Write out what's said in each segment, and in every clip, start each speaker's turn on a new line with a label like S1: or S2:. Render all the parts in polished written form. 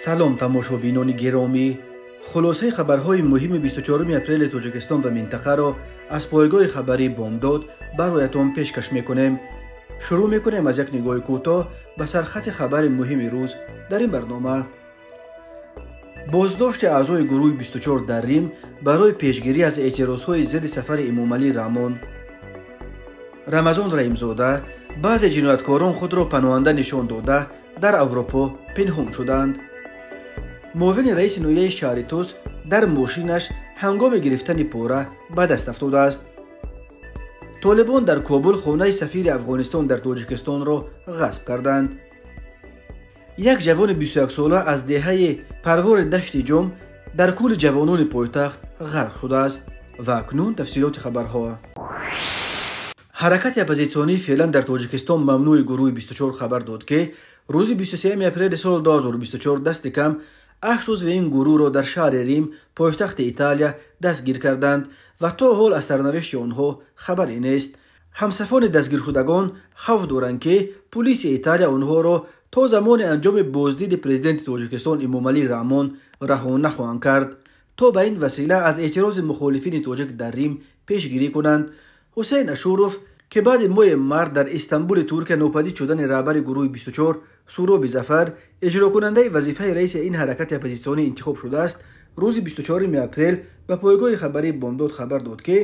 S1: Салом, тамошобинони гиромӣ. Хулосаи хабарҳои муҳими 24 апрели Тоҷикистон ва минтақаро аз пойгоҳи хабарии Бомдод бароятон пешкаш мекунем. Шурӯъ мекунем аз як нигоҳи кӯтоҳ ба сархати хабари муҳими рӯз дар ин барнома. Боздошти аъзои гурӯҳи 24 дар Рим барои пешгирӣ аз эътирозҳои зидди сафари Эмомалӣ Раҳмон. Рамазон Раҳимзода: баъзе ҷинояткорон худро паноҳанда нишон дода, дар Аврупо пинҳон шуданд. Муовини раиси ноҳияи шаҳри Тус дар мошинаш ҳангоми гирифтани пора ба даст афтодааст. Толибон дар Кобул хонаи сафири Афғонистон дар Тоҷикистонро ғасб карданд. Як ҷавони 21сола аз деҳаи Парвори Дашти Ҷом дар кӯли ҷавонони пойтахт ғарқ шудааст. Ва акнун тафсилоти хабарҳо. Ҳаракати оппозитсионӣ феълан дар Тоҷикистон мамнӯи гурӯҳи 24 хабар дод, ки рӯзи 23 апрели соли 2024 дасти кам 8 узви ин гурӯҳро дар шаҳри Рим, пойтахти Италия, дастгир карданд ва то ҳол аз сарнавишти онҳо хабаре нест. Ҳамсафони дастгиршудагон хавф доранд, ки пулиси Италия онҳоро то замони анҷоми боздиди президенти Тоҷикистон Эмомалӣ Раҳмон раҳо нахоҳанд кард, то ба ин васила аз эътирози мухолифини тоҷик дар Рим пешгирӣ кунанд. Ҳусейн Ашуров, ки баъди моҳи март дар Истанбули Туркия нопадид шудани раҳбари гурӯҳи 24 Суроби Зафар, иҷрокунандаи вазифаи раиси ин ҳаракати оппозитсионӣ интихоб шудааст, рӯзи 24 апрел ба пойгоҳи хабарии Бомдод хабар дод, ки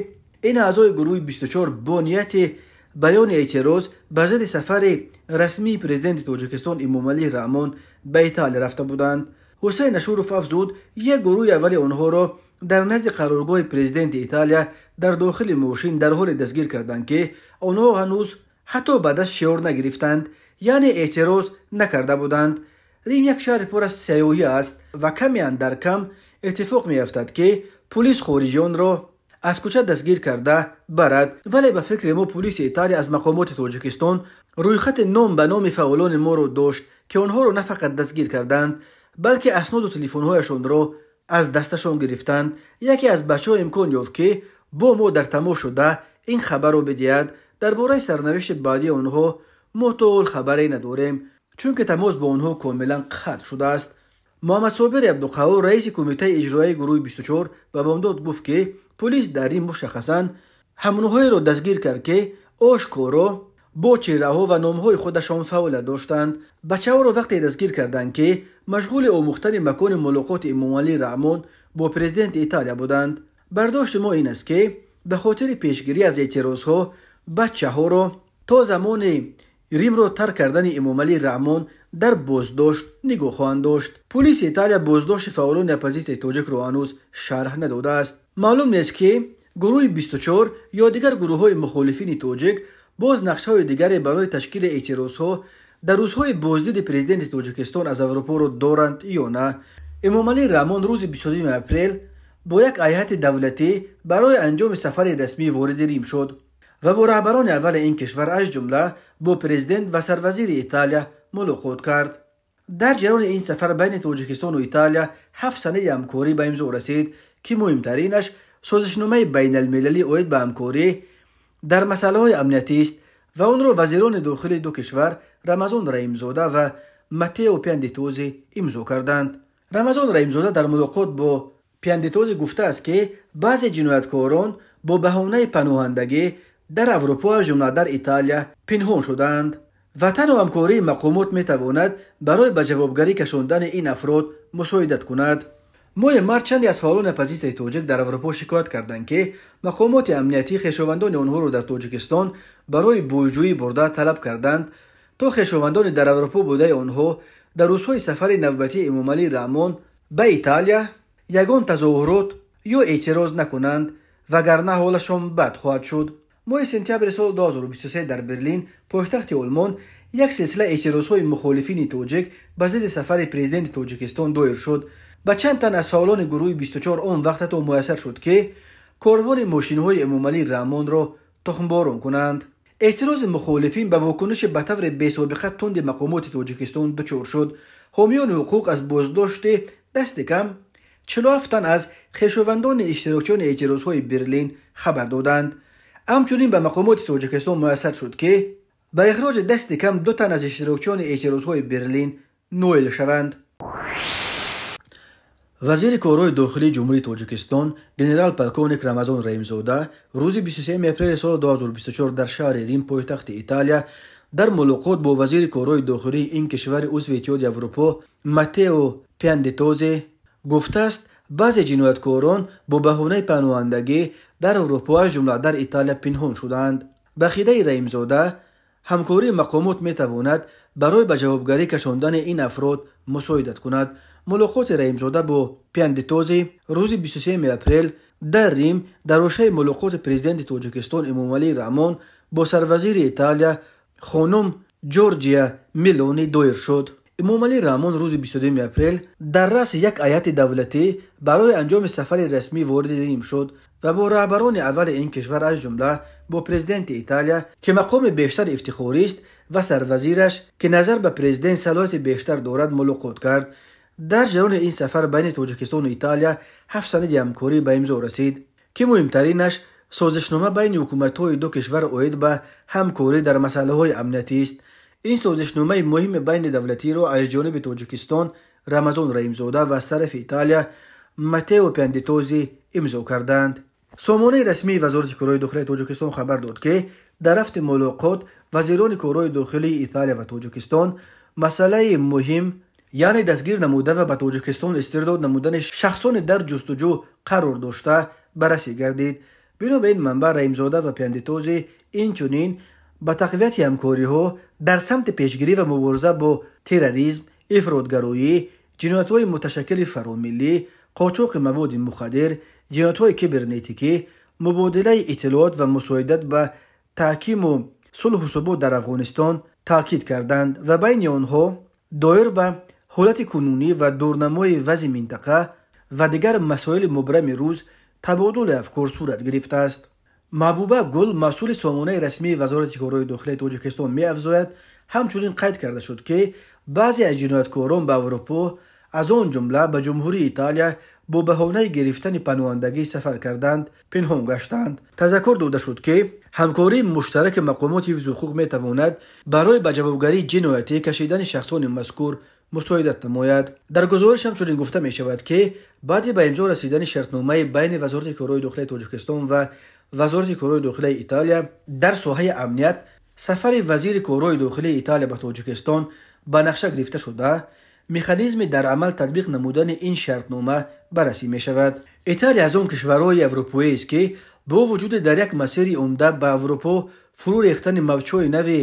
S1: ин аъзои гурӯҳи 24 бо нияти баёни эътироз ба зидди сафари расмии президенти Тоҷикистон Эмомалӣ Раҳмон ба Италия рафта буданд. Ҳусейн Ашуров афзуд, як гурӯҳи аввали онҳоро дар назди қароргоҳи президенти Италия дар дохили мошин дар ҳоле дастгир карданд, ки онҳо ҳанӯз ҳатто ба даст шиор нагирифтанд, яъне эътироз накарда буданд. Рим як шаҳри пур аз сайёҳӣ аст ва каме андар кам иттифоқ меафтад, ки пулис хориҷиёнро аз кӯча дастгир карда барад, вале ба фикри мо пулиси Италия аз мақомоти Тоҷикистон рӯйхати ном ба номи фаъолони моро дошт, ки онҳоро на фақат дастгир карданд, балки асноду телефонҳояшонро аз дасташон гирифтанд. Яке аз бачаҳо имкон ёфт, ки бо мо дар тамос шуда ин хабарро бидиҳад. Дар бораи сарнавишти баъдии онҳо мо то ҳол хабаре надорем, чунки тамос бо онҳо комилан қатъ шудааст. Муҳаммадсобири Абдуқаҳҳор, раиси кумитаи иҷроияи гурӯҳи 24, ба Бомдод гуфт, ки пулис дар Рим мушаххасан ҳамонҳоеро дастгир кард, ки ошкоро бо чеҳраҳо ва номҳои худашон фаъолият доштанд. Бачаҳоро вақте дастгир карданд, ки машғули омӯхтани макони мулоқоти Эмомалӣ Раҳмон бо президенти Италия буданд. Бардошти мо ин аст, ки ба хотири пешгирӣ аз эътирозҳо бачаҳоро то замони Римро тарк кардани Эмомалӣ Раҳмон дар боздошт нигоҳ хоҳанд дошт. Пулиси Италия боздошти фаъолони оппозитсияи тоҷикро ҳанӯз шарҳ надодааст. Маълум нест, ки гурӯҳи 24 ё дигар гурӯҳҳои мухолифини тоҷик боз нақшаҳои дигаре барои ташкили эътирозҳо дар рӯзҳои боздиди президенти Тоҷикистон аз Аврупоро доранд ё на. Эмомалӣ Раҳмон рӯзи 22 апрел бо як ҳайати давлатӣ барои анҷоми сафари расмӣ вориди Рим шуд ва бо раҳбарони аввали ин кишвар, аз ҷумла бо президент ва сарвазири Италия мулоқот кард. Дар ҷараёни ин сафар байни Тоҷикистону Италия 7 санади ҳамкорӣ ба имзо расид, ки муҳимтаринаш созишномаи байналмилалӣ оид ба ҳамкорӣ дар масъалаҳои амниятист ва онро вазирони дохили ду кишвар Рамазон Раҳимзода ва Матео Пиандитози имзо карданд. Рамазон Раҳимзода дар мулоқот бо Пиандитози гуфтааст, ки баъзе ҷинояткорон бо баҳонаи паноҳандагӣ дар Аврупо, аз ҷумла дар Италия, пинҳон шудаанд ва танҳо ҳамкории мақомот метавонад барои ба ҷавобгарӣ кашондани ин афрод мусоидат кунад. Моҳи март чанде аз фаъолони оппозитсияи тоҷик дар Аврупо шикоят карданд, ки мақомоти амниятӣ хешовандони онҳоро дар Тоҷикистон барои бойҷӯӣ бурда талаб карданд, то хешовандони дар Аврупо будаи онҳо дар рӯзҳои сафари навбатии Эмомалӣ Раҳмон ба Италия ягон тазоҳурот ё эътироз накунанд, вагарна ҳолашон бад хоҳад шуд. Моҳи сентябри соли 2023 дар Берлин, пойтахти Олмон, як силсила эътирозҳои мухолифини тоҷик ба зидди сафари президенти Тоҷикистон доир шуд. Ба чанд тан аз фаъолони гурӯҳи 24 он вақт ҳатто муяссар шуд, ки корвони мошинҳои Эмомалӣ Раҳмонро тухмборон кунанд. Эътирози мухолифин ба вокуниши ба таври бесобиқа тунди мақомоти Тоҷикистон дучор шуд. Ҳомиёни ҳуқуқ аз боздошти дасти кам 47 тан аз хешовандони иштирокчиёни эътирозҳои Берлин хабар доданд. Ҳамчунин ба мақомоти Тоҷикистон муяссар шуд, ки ба ихроҷи дасти кам 2 тан аз иштирокчиёни эътирозҳои Берлин ноил шаванд. Вазири корҳои дохилии Ҷумҳурии Тоҷикистон генерал-полковник Рамазон Раҳимзода рӯзи 23 апрели соли 2024 дар шаҳри Рим, пойтахти Италия, дар мулоқот бо вазири корҳои дохилии ин кишвари узви Иттиҳоди Аврупо Маттео Пиандетози гуфтааст, баъзе ҷинояткорон бо баҳонаи паноҳандагӣ дар Аврупо, аз ҷумла дар Италия, пинҳон шудаанд. Ба ақидаи Раҳимзода, ҳамкории мақомот метавонад барои ба ҷавобгарӣ кашондани ин афрод мусоидат кунад. Мулоқоти Раҳимзода бо Пиандетози рӯзи 23 апрел дар Рим дар ҳошияи мулоқоти президенти Тоҷикистон Эмомалӣ Раҳмон бо сарвазири Италия хонум Ҷорҷия Мелони доир шуд. Эмомалӣ Раҳмон рӯзи 22 апрел дар раъси як ҳайати давлатӣ барои анҷоми сафари расмӣ вориди Рим шуд ва бо раҳбарони аввали ин кишвар, аз ҷумла бо президенти Италия, ки мақоми бештар ифтихорист, ва сарвазираш, ки назар ба президент салоҳияти бештар дорад, мулоқот кард. Дар ҷараёни ин сафар байни Тоҷикистону Италия 7 санади ҳамкорӣ ба имзо расид, ки муҳимтаринаш созишнома байни ҳукуматҳои ду кишвар оид ба ҳамкорӣ дар масъалаҳои амниятист. Ин созишномаи муҳими байни давлатиро аз ҷониби Тоҷикистон Рамазон Раҳимзода ва аз тарафи Италия Маттео Пиандетози имзо карданд. Сомонаи расмии Вазорати корҳои дохилии Тоҷикистон хабар дод, ки дар рафти мулоқот вазирони корҳои дохилии Италия ва Тоҷикистон масъалаи муҳим, яъне дастгир намуда ва ба Тоҷикистон истирдод намудани шахсони дар ҷустуҷӯ қарор дошта баррасӣ гардид. Бино ба ин манбаъ, Раҳимзода ва Пиандетози инчунин ба тақвияти ҳамкориҳо дар самти пешгирӣ ва мубориза бо терроризм, ифротгароӣ, ҷиноятҳои муташаккили фаромиллӣ, қочоқи маводи мухаддир, ҷиноятҳои кибернетикӣ, мубодилаи иттилоот ва мусоидат ба таҳкиму сулҳу субот дар Афғонистон таъкид карданд ва байни онҳо доир ба ҳолати кунунӣ ва дурнамои вазъи минтақа ва дигар масоили мубрами рӯз табодули афкор сурат гирифтааст. Маҳбуба Гул, масъули сомонаи расмии Вазорати корҳои дохилии Тоҷикистон, меафзояд, ҳамчунин қайд карда шуд, ки баъзе аз ҷинояткорон ба Аврупо, аз он ҷумла ба Ҷумҳурии Италия, бо баҳонаи гирифтани паноҳандагӣ сафар карданд, пинҳон гаштанд. Тазаккур дода шуд, ки ҳамкории муштараки мақомоти ҳифзи ҳуқуқ метавонад барои ба ҷавобгарии ҷиноятӣ кашидани шахсони мазкур мусоидат намояд. Дар гузориш ҳамчунин гуфта мешавад, ки баъди ба имзо расидани шартномаи байни Вазорати корҳои дохилии Тоҷикистон ва Вазорати корҳои дохилии Италия дар соҳаи амният, сафари вазири корҳои дохилии Италия ба Тоҷикистон ба нақша гирифта шуда, механизми дар амал татбиқ намудани ин шартнома баррасӣ мешавад. Италия аз он кишварҳои аврупоист, ки бо вуҷуди дар як масири умда ба Аврупо фурӯ рехтани мавҷҳои нави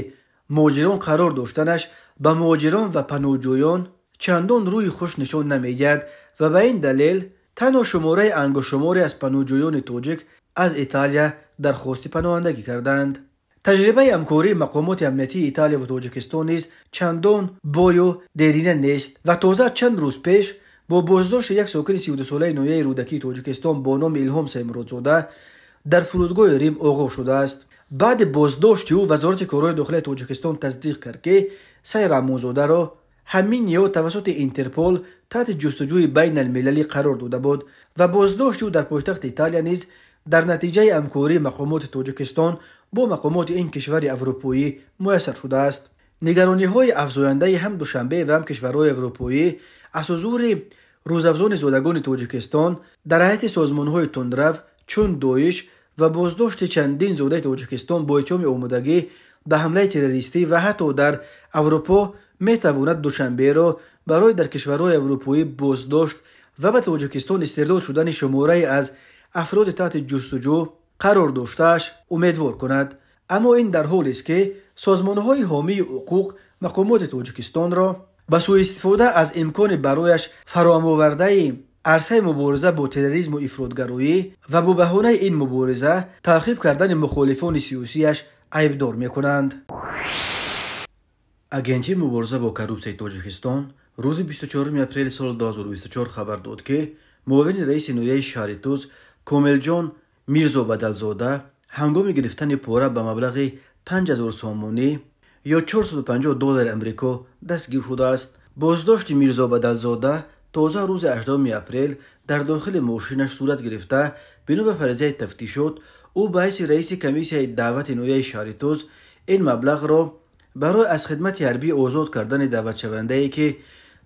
S1: муҳоҷирон қарор доштанаш ба муҳоҷирон ва паноҳҷӯён чандон рӯи хуш нишон намедиҳад ва ба ин далел танҳо шумораи ангуштшуморе аз паноҳҷӯёни тоҷик аз Италия дархости паноҳандагӣ карданд. Таҷрибаи ҳамкории мақомоти амниятии Италия ва Тоҷикистон низ чандон бою дерина нест ва тоза чанд рӯз пеш бо боздошти як сокини 32-солаи ноҳияи Рӯдакии Тоҷикистон бо номи Илҳом Саймуродзода дар фурудгоҳи Рим оғоз шудааст. Баъди боздошти ӯ Вазорати корҳои дохилии Тоҷикистон тасдиқ кард, ки Сайрамонзодаро ҳамин ниҳод тавассути Интерпол таҳти ҷустуҷӯи байналмилалӣ қарор дода буд ва боздошти ӯ дар пойтахти Италия низ дар натиҷаи ҳамкории мақомоти Тоҷикистон бо мақомоти ин кишвари аврупоӣ муяссар шудааст. Нигарониҳои афзояндаи ҳам Душанбе ва ҳам кишварҳои аврупоӣ аз ҳузури рӯзафзони зодагони Тоҷикистон дар ҳайати созмонҳои тундрав чун Доиш ва боздошти чандин зодаи Тоҷикистон бо иттиҳоми омодагӣ ба ҳамлаи террористӣ ва ҳатто дар Аврупо метавонад Душанберо барои дар кишварҳои аврупоӣ боздошт ва ба Тоҷикистон истирдод шудани шуморае аз афроди таҳти ҷустуҷӯ қарор доштааш умедвор кунад. Аммо ин дар ҳолест, ки созмонҳои ҳомии ҳуқуқ мақомоти Тоҷикистонро ба сӯистифода аз имкони барояш фароҳамовардаи арсаи мубориза бо терроризму ифротгароӣ ва бо баҳонаи ин мубориза таъқиб кардани мухолифони сиёсияш айбдор мекунанд. Агентии мубориза бо коррупсияи Тоҷикистон рӯзи 24 апрели соли 2024 хабар дод, ки муовини раиси ноҳияи шаҳри Туз Комилҷон Мирзобадалзода ҳангоми гирифтани пора ба маблағи 5000 сомонӣ ё 450 доллари Амрико дастгир шудааст. Боздошти Мирзобадалзода тоза рӯзи 8 апрел дар дохили мошинаш сурат гирифта, бино ба фарзияи тафтишот ӯ ба ҳайси раиси комиссияи даъвати ноҳияи шаҳри Туз ин маблағро барои аз хидмати ҳарбӣ озод кардани даъватшавандае, ки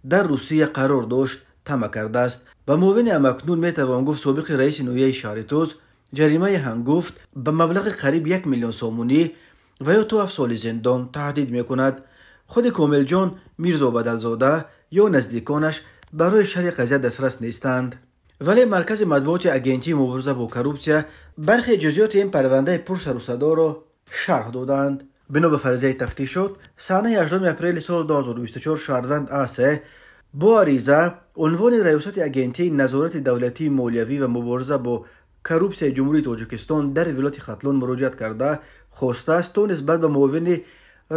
S1: дар Русия қарор дошт тамаъ кардааст. Ба муовини ҳамакнун метавон гуфт собиқи раиси ноҳияи шаҳри Тӯс ҷаримаи ҳангуфт ба маблағи қариб 1 миллион сомонӣ ва ё то 7 соли зиндон таҳдид мекунад. Худи Комилҷон Мирзобадалзода ё наздиконаш барои шарҳи қазия дастрас нестанд. Вале маркази матбуоти агентии мубориза бо коррупсия бархе ҷузъиёти ин парвандаи пурсарусадоро шарҳ доданд. Бино ба фарзияи тафтишот, санаи 8 апрели соли 2024 шаҳрванд АС бо ариза унвони раёсати агентии назорати давлатии молиявӣ ва мубориза бо коррупсияи Ҷумҳурии Тоҷикистон дар вилояти Хатлон муроҷиат карда хостааст то нисбат ба муовини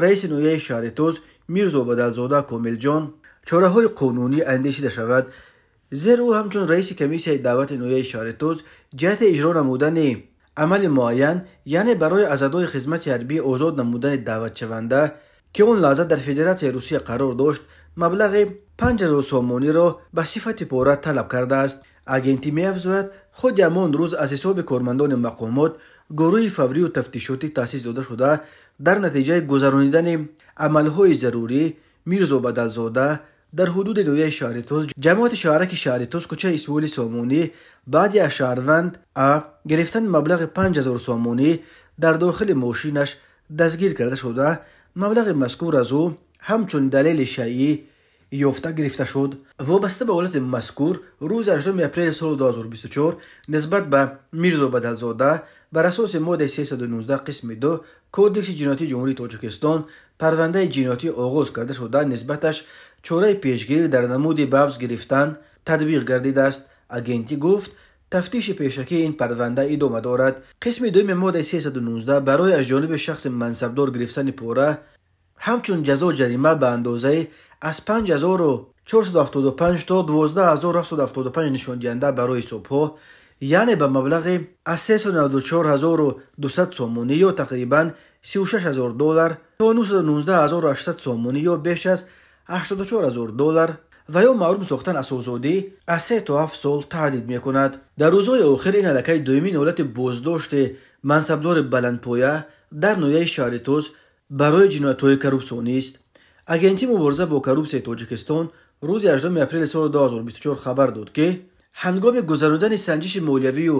S1: раиси ноҳияи шаҳри Тӯс Мирзобадалзода Комилҷон чораҳои қонунӣ андешида шавад, зеро ӯ ҳамчун раиси комиссияи даъвати ноҳияи шаҳри Тӯс ҷиҳати иҷро намудани амали муайян, яъне барои аз адои хизмати ҳарбӣ озод намудани даъватшаванда, ки он лаҳза дар Федератсияи Русия қарор дошт, маблағи 5000 сомониро ба сифати пора талаб кардааст. Агентӣ меафзояд, худи ҳамон рӯз аз ҳисоби кормандони мақомот гурӯҳи фаврию тафтишотӣ таъсис дода шуда, дар натиҷаи гузаронидани амалҳои зарурӣ Мирзобадалзода дар ҳудуди ноҳияи шаҳри Тӯс, ҷамоати шаҳраки шаҳри Тӯс, кӯчаи Исмоили Сомонӣ, баъди аз шаҳрванд А гирифтани маблағи 5000 сомонӣ дар дохили мошинаш дастгир карда шуда, маблағи мазкур аз ӯ ҳамчун далели шайъӣ ёфта гирифта шуд. Вобаста ба ҳолати мазкур, рӯзи 8 апрели соли 2024 нисбат ба Мирзобадалзода бар асоси моддаи 319 қисми 2 Кодекси ҷиноятии Ҷумҳурии Тоҷикистон парвандаи ҷиноятӣ оғоз карда шуда, нисбаташ чораи пешгирӣ дар намуди ба ҳабс гирифтан татбиқ гардидааст. Агентӣ гуфт, тафтиши пешакии ин парванда идома дорад. Қисми дуюми моддаи 319 барои аз ҷониби шахси мансабдор гирифтани пора ҳамчун ҷазо ҷарима ба андозаи аз 5475 то 12775 нишондиҳанда барои ҳисобҳо, яъне ба маблағи аз 394200 сомонӣ ё тақрибан 36000 доллар то 919800 сомонӣ ё беш аз 84000 доллар ва ё маҳрум сохтан аз озодӣ аз 3 то 7 сол таҳдид мекунад. Дар рӯзҳои охир ин аллакай дуюмин ҳолати боздошти мансабдори баландпоя дар ноҳияи шаҳри Тӯс барои ҷиноятҳои коррупсионист. Агентии мубориза бо коррупсияи Тоҷикистон рӯзи 8 апрели соли 2024 хабар дод, ки ҳангоми гузаронидани санҷиши молиявию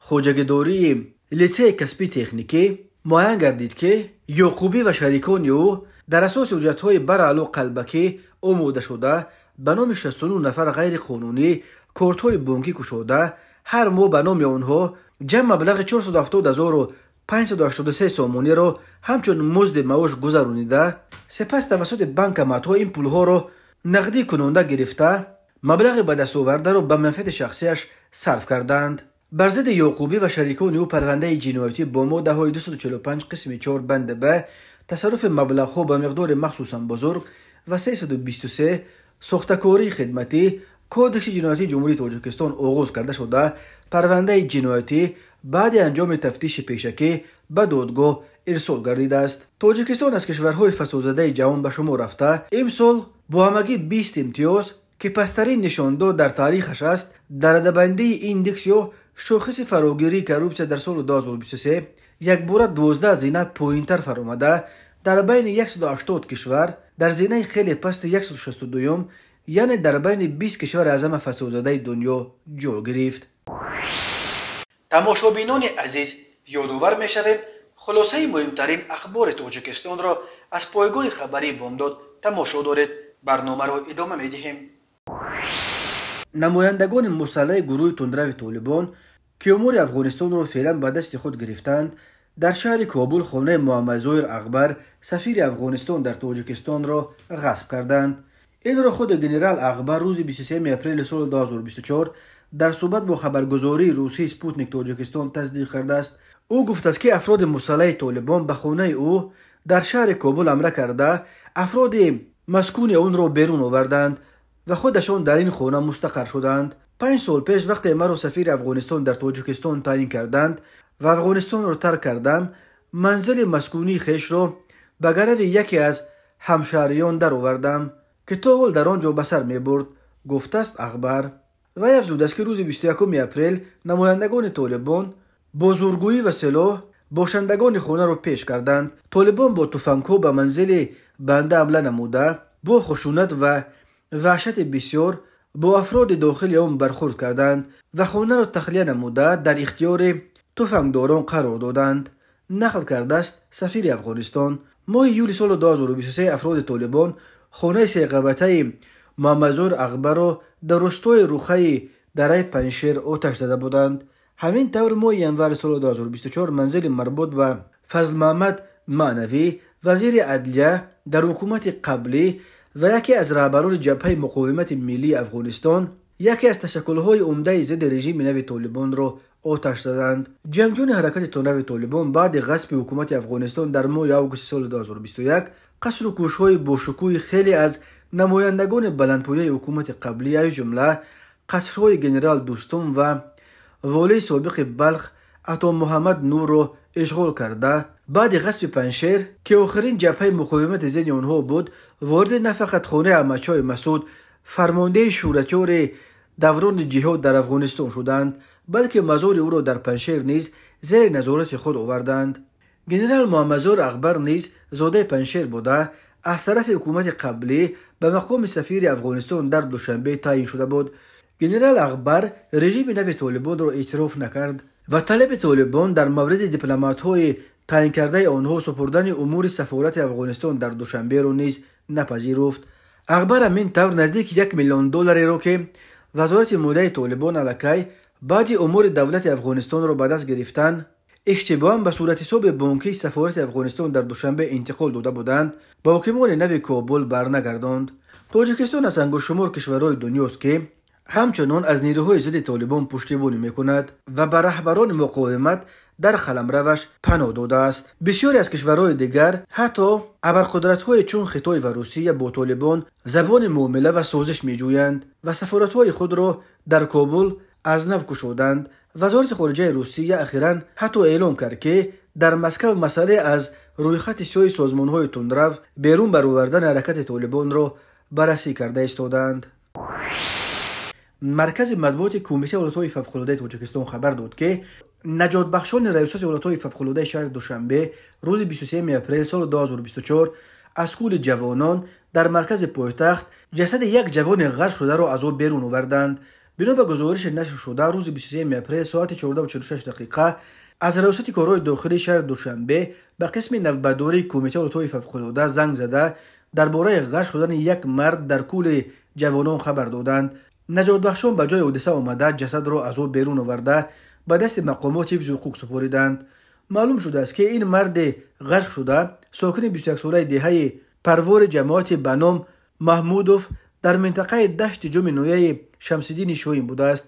S1: хоҷагидории литсеи касбии техникӣ муайян гардид, ки Ёқубӣ ва шарикони ӯ дар асоси ҳуҷҷатҳои бараъло қалбакӣ омодашуда ба номи 69 нафар ғайриқонунӣ кортҳои бонкӣ кушода, ҳар моҳ ба номи онҳо ҷамъ маблағи 470583 сомониро ҳамчун музди маош гузаронида, сипас тавассути банкоматҳо ин пулҳоро нақдӣ кунонда гирифта, маблағи ба дастовардаро ба манфиати шахсияш сарф карданд. Бар зидди Ёқубӣ ва шарикони ӯ парвандаи ҷиноятӣ бо моддаҳои 245 қисми 4 банд Б тасарруфи маблағҳо ба миқдори махсусан бузург ва 323 сохтакории хидматӣ Кодекси ҷиноятии Ҷумҳурии Тоҷикистон оғоз карда шуда, парвандаи ҷиноятӣ баъди анҷоми тафтиши пешакӣ ба додгоҳ ирсол гардидааст. Тоҷикистон аз кишварҳои фасодзадаи ҷаҳон ба шумор рафта, имсол бо ҳамагӣ 20 имтиёз, ки пасттарин нишондод дар таърихаш аст, дар радабандии индекс ё шохиси фарогирии коррупсия дар соли 2023 якбора 12 зина поинтар фаромада, дар байни 180 кишвар дар зинаи хеле пасти 162-юм, яъне дар байни 20 кишвари аз ҳама фасодзадаи дунё ҷой гирифт. Тамошобинони азиз, ёдовар мешавем, хулосаи муҳимтарин ахбори Тоҷикистонро аз пойгоҳи хабарии Бомдод тамошо доред. Барномаро идома медиҳем. Намояндагони мусаллаи гурӯҳи тундрави Толибон, ки умури Афғонистонро феълан ба дасти худ гирифтанд, дар шаҳри Кобул хонаи Муҳаммадзоҳир Акбар, сафири Афғонистон дар Тоҷикистонро ғасб карданд. Инро худи генерал Акбар рӯзи 23 апрели соли 2024 дар суҳбат бо хабаргузории русии Спутник Тоҷикистон тасдиқ кардааст. Ӯ гуфтааст, ки афроди мусаллаи Толибон ба хонаи ӯ дар шаҳри Кобул ҳамла карда, афроди маскуни онро берун оварданд ва худашон дар ин хона мустақар шуданд. 5 сол пеш вақте маро сафири Афғонистон дар Тоҷикистон таъин карданд ва Афғонистонро тарк кардам, манзили маскунии хешро ба гарави яке аз ҳамшаҳриён даровардам, ки то ҳол дар он ҷо ба сар мебурд, гуфтааст Акбар. Вай афзудааст, ки рӯзи 21 апрел намояндагони Толибон бо зургӯӣ ва силоҳ бошандагони хонаро пеш карданд. Толибон бо туфангҳо ба манзили банда ҳамла намуда, бо хушунат ва ваҳшати бисёр бо афроди дохили он бархӯрд карданд ва хонаро тахлия намуда дар ихтиёри туфангдорон қарор доданд, нақл кардааст сафири Афғонистон. Моҳи июли соли 2023 афроди Толибон хонаи серқабатаи Муҳаммадзоҳир Ағбарро дар рустои Рухаи дараи Панҷшер оташ зада буданд. Ҳамин тавр моҳи январи соли 2024 манзили марбут ба Фазлмаҳмад Маънавӣ, вазири адлия дар ҳукумати қаблӣ ва яке аз раҳбарони ҷабҳаи муқовимати миллии Афғонистон, яке аз ташаккулҳои умдаи зидди режими нави Толибонро оташ заданд. Ҷангҷӯёни ҳаракати тундрави Толибон баъди ғасби ҳукумати Афғонистон дар моҳи августи соли 2021 қасру кӯшҳои бошукӯҳи хеле аз намояндагони баландпояи ҳукумати қаблӣ, аз ҷумла қасрҳои генерал Дӯстум ва волии собиқи Балх Атомуҳаммад Нурро ишғол карда, баъди ғасби Панҷшер, ки охирин ҷабҳаи муқовимати зидди онҳо буд, вориди на фақат хонаи Аҳмадшоҳи Масуд, фармондеҳи шӯҳратёри даврони ҷиҳод дар Афғонистон шуданд, балки мазори ӯро дар Панҷшер низ зери назорати худ оварданд. Генерал Муҳаммадзоҳир Ағбар низ зодаи Панҷшер буда, аз тарафи ҳукумати қаблӣ ба мақоми сафири Афғонистон дар Душанбе таъин шуда буд. Генерал Ағбар режими нави Толибонро эътироф накард ва талаби Толибон дар мавриди дипломатҳои таъин кардаи онҳо супурдани умури сафорати Афғонистон дар Душанберо низ напазируфт. Ағбар ҳамин тавр наздики 1 миллион доллареро, ки вазорати молияи Толибон аллакай баъди умури давлати Афғонистонро ба даст гирифтан, иштибоҳан ба суратҳисоби бонкии сафорати Афғонистон дар Душанбе интиқол дода буданд, ба ҳокимони нави Кобул барнагардонд. Тоҷикистон аз ангуштшумор кишварҳои дунёст, ки ҳамчунон аз нерӯҳои зидди Толибон пуштибонӣ мекунад ва ба раҳбарони муқовимат дар қаламраваш паноҳ додааст. Бисёре аз кишварҳои дигар, ҳатто абарқудратҳое чун Хитой ва Русия, бо Толибон забони муомила ва созиш меҷӯянд ва сафоратҳои худро дар Кобул аз нав кушоданд. Вазорати хориҷаи Русия ахиран ҳатто эълон кард, ки дар Москав масъалаи аз рӯйхати сиёҳи созмонҳои тундрав берун баровардани ҳаракати Толибонро баррасӣ карда истодаанд. Маркази матбуоти Кумитаи ҳолатҳои фавқулодаи Тоҷикистон хабар дод, ки наҷотбахшони Раёсати ҳолатҳои фавқулодаи шаҳри Душанбе рӯзи 23 апрел соли 2024 аз кӯли ҷавонон дар маркази пойтахт ҷасади як ҷавони ғарқ шударо аз об берун оварданд. Бино ба гузориши нашр шуда, рӯзи 23 апрел соати 14:46 дақиқа аз Раёсати корҳои дохилии шаҳри Душанбе ба қисми навбатдории Кумитаи ҳолатҳои фавқулода занг зада дар бораи ғарқ шудани як мард дар кӯли ҷавонон хабар доданд. Наҷотбахшон ба ҷои ҳодиса омада ҷасадро аз об берун оварда ба дасти мақомоти ҳифзи ҳуқуқ супориданд. Маълум шудааст, ки ин марди ғарқ шуда сокини 21-солаи деҳаи Парвори ҷамоати ба ном Маҳмудов дар минтақаи Дашти Ҷуми ноҳияи Шамсиддини Шоҳин будааст.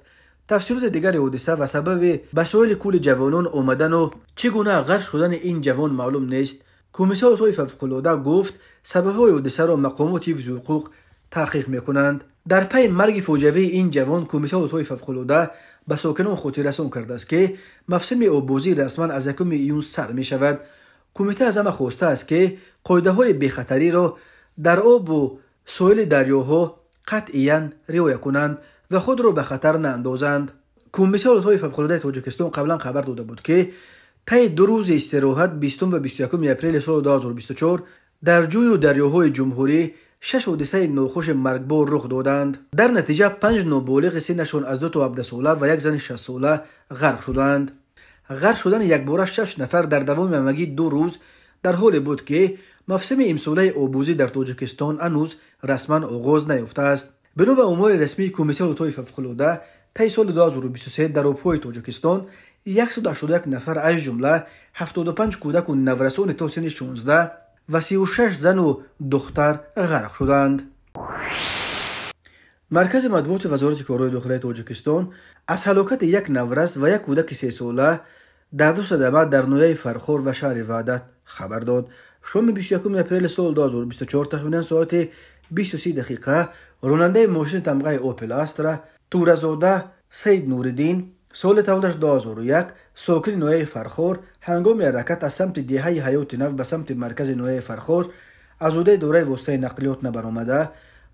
S1: Тафсилоти дигари ҳодиса ва сабаби ба соҳили кӯли ҷавонон омадану чӣ гуна ғарқ шудани ин ҷавон маълум нест. Кумитаи ҳолатҳои фавқулода гуфт, сабабҳои ҳодисаро мақомоти ҳифзи ҳуқуқ таҳқиқ мекунанд. Дар пайи марги фоҷиавии ин ҷавон Кумитаи ҳолатҳои фавқулода ба сокинон хотиррасон кардааст, ки мавсими оббозӣ расман аз 1 июн сар мешавад. Кумита аз ҳама хостааст, ки қоидаҳои бехатариро дар обу соҳили дарёҳо қатъиян риоя кунанд ва худро ба хатар наандозанд. Кумитаи ҳолатҳои фавқулодаи Тоҷикистон қаблан хабар дода буд, ки таи ду рӯзи истироҳат 20 ва 21 апрели соли 2024 дар ҷӯю дарёҳои ҷумҳурӣ 6 ҳодисаи нохуши маргбор рух доданд. Дар натиҷа 5 ноболиғи синнашон аз 2 то 17 сола ва як зани 6 сола ғарқ шуданд. Ғарқ шудани якбора 6 нафар дар давоми ҳамагӣ 2 рӯз дар ҳоле буд, ки мавсими имсолаи оббозӣ дар Тоҷикистон ҳанӯз расман оғоз наёфтааст. Бино ба омори расмии Кумитаи ҳолатҳои фавқулода, таи соли 2023 дар обҳои Тоҷикистон 181 нафар, аз ҷумла 75 кӯдаку наврасони то синни 16 ва 36 зану духтар ғарқ шуданд. Маркази матбуоти Вазорати корҳои дохилаи Тоҷикистон аз ҳалокати як наврас ва як кӯдаки сесола дар ду садама дар ноҳияи Фархор ва шаҳри Ваҳдат хабар дод. Шоми 21 апрели соли 2024 тахминан соати 20:30 дақиқа ронандаи мошини тамғаи Опел Астра Туразода Саид Нуриддин соли таваллудаш 2001 сокини ноҳияи Фархор ҳангоми ҳаракат аз самти деҳаи Ҳаёти Нав ба самти маркази ноҳияи Фархор аз ҳудуди дораи воситаи нақлиёт набаромада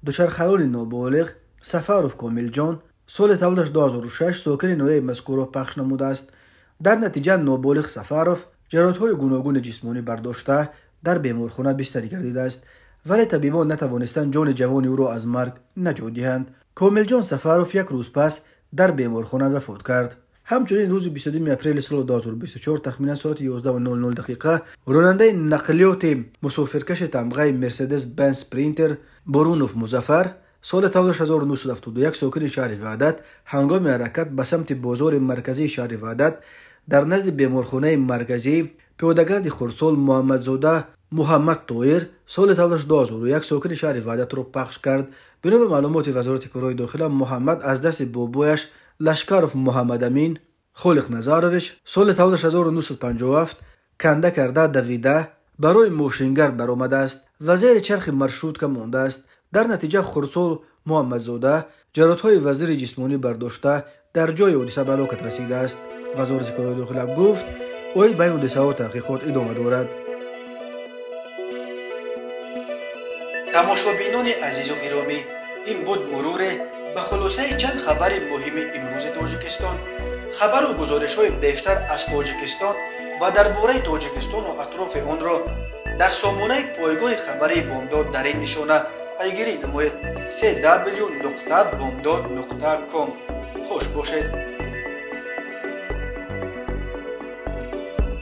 S1: дучархарони ноболиғ Сафаров Комилҷон соли таваллудаш 2006 сокини ноҳияи мазкурро пахш намудааст. Дар натиҷа ноболиғ Сафаров ҷароҳатҳои гуногуни ҷисмонӣ бардошта дар беморхона бистарӣ гардидааст. вале табибон натавонистанд ҷони ҷавони ӯро аз марг наҷот диҳанд. Комилҷон Сафаров як рӯз пас дар беморхона вафот кард. Ҳамчунин рӯзи 22 апрели соли 2024 тахминан соати 11:00 дақиқа ронандаи нақлиёти мусофиркаши тамғаи Мерседес Бенз Спринтер Борунов Музаффар соли 1971 сокини шаҳри Ваҳдат ҳангоми ҳаракат ба самти бозори марказии шаҳри Ваҳдат дар назди беморхонаи марказӣ пиёдагарди хурдсол Муҳаммадзода Муҳаммад Тоир соли 2001 сокини шаҳри Ваҳдатро пахш кард. Бино ба маълумоти Вазорати корҳои дохила, Муҳаммад аз дасти бобояш Лашкаров Муҳаммадамин Холиқназарович соли 1957 канда карда давида барои мошингард баромадааст ва зери чархи маршрутка мондааст. Дар натиҷа хурдсол Муҳаммадзода ҷароҳатҳои вазири ҷисмонӣ бардошта дар ҷои ҳодиса ба ҳалокат расидааст. Вазорати корҳои дохила гуфт, оид ба ин ҳодисаҳо таҳқиқот идома дорад. Тамошобинони азизу гиромӣ, ин буд муруре ба хулосаи чанд хабари муҳими имрӯзи Тоҷикистон. Хабару гузоришҳои бештар аз Тоҷикистон ва дар бораи Тоҷикистону атрофи онро дар сомонаи пойгоҳи хабарии Бомдод дар ин нишона пайгирӣ намоед: cw.bomdod.com. Хуш бошед.